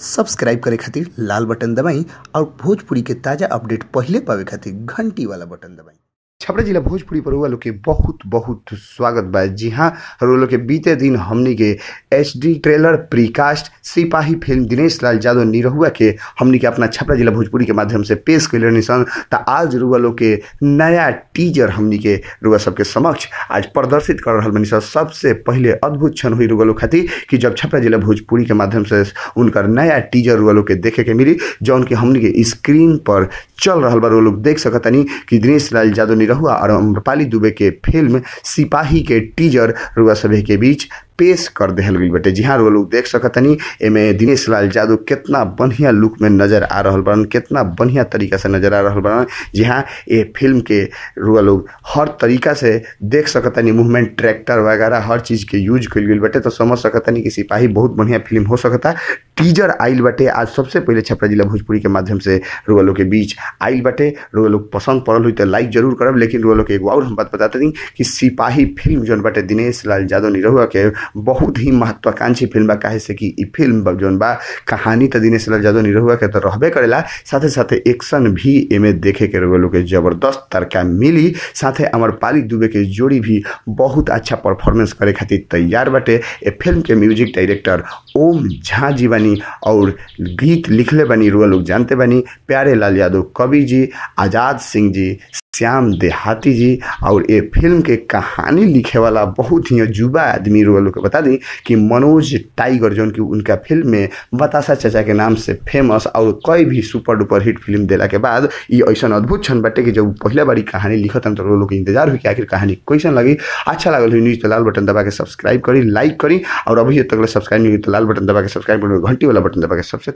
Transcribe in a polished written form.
Subscribe करे खातिर लाल button दबाई और भोजपुरी के ताजा अपडेट पहिले पावे खातिर घंटी वाला बटन दबाई। छपरा जिला भोजपुरी पर रुआ लोग के बहुत बहुत स्वागत बा। जी हाँ, रुआ लोग के बीते दिन हमनी के HD trailer precast Sipahi film Dinesh Lal Yadav Nirahua के हमनी के अपना छपरा जिला भोजपुरी के माध्यम से पेश कैले निसन। त आज रुआ लोग के नया टीजर हमनी के रुआ सबके समक्ष आज प्रदर्शित कर रहल बनी। सबसे पहले अद्भुत क्षण हुई रुआ लोग खातिर कि जब छपरा जिला भोजपुरी के माध्यम से उनकर नया टीजर रुआ लोग के देखे के मिली, जौन की हमनी के स्क्रीन पर चल रहा बा। रुआ लोग देख सकतनी कि दिनेश लाल यादव निरहुआ और अम्रपाली दुबे के फिल्म सिपाही के टीजर रुआ सभे के बीच पेश कर देहल गई बटे। जी हाँ, रुआ लोग देख सकतनी एमे दिनेश लाल यादव कितना बढ़िया लुक में नजर आ रहल बड़न, कितना बढ़िया तरीका से नजर आ रहल बड़न। जी हाँ, ये फिल्म के रुआ लोग हर तरीका से देख सकतनी, मूवमेंट, ट्रैक्टर वगैरह हर चीज़ के यूज कल गई बटे। तो समझ सकतनी कि सिपाही बहुत बढ़िया फिल्म हो सकता। टीजर आइल बटे आज सबसे पहले छपरा जिला भोजपुरी के माध्यम से रुआ लोग के बीच आइल बटे। रुआ लोग पसंद पड़ल हुई तो लाइक जरूर करब। लेकिन रुआ लोग के एगो और हम बात बताते दी कि सिपाही फिल्म जौन बटे दिनेश लाल यादव निरहुआ के बहुत ही महत्वाकांक्षी फिल्म बा। काहे से कि ई फिल्म जौन बा कहानी तो दिनेश लाल यादव निरहुआ के तो रहबे करेला, साथे साथे एक्शन भी एमे देखे के रुआ लोग के जबरदस्त तड़का मिली। साथे अमरपाली दुबे के जोड़ी भी बहुत अच्छा परफॉर्मेंस करे खातिर तैयार बाटे। ए फिल्म के म्यूजिक डायरेक्टर ओम झा जी बनी और गीत लिखले बनी रुआ लोग जानते बनी प्यारे लाल यादव कवि जी, आज़ाद सिंह जी, श्याम देहाती जी। और ये फिल्म के कहानी लिखे वाला बहुत ही अजूबा आदमी रुआ लोग के बता दी कि मनोज टाइगर, जौन की उनका फिल्म में बतासा चाचा के नाम से फेमस और कई भी सुपर डुपर हिट फिल्म दिला के बाद ये ऐसा अद्भुत क्षण बाटे कि जब पहला बारी कहानी लिखत तो रुआ लोग के इंतजार हुई कि आखिर कहानी कैसन लगी। अच्छा लगल हुई न्यूज़ तो लाल बटन दबा के सब्सक्राइब करी, लाइक करी और अभी तक सब्सक्राइब नहीं तो लाल बटन दबा के सब्सक्राइब करी, घंटी वाला बटन दबा के सबसे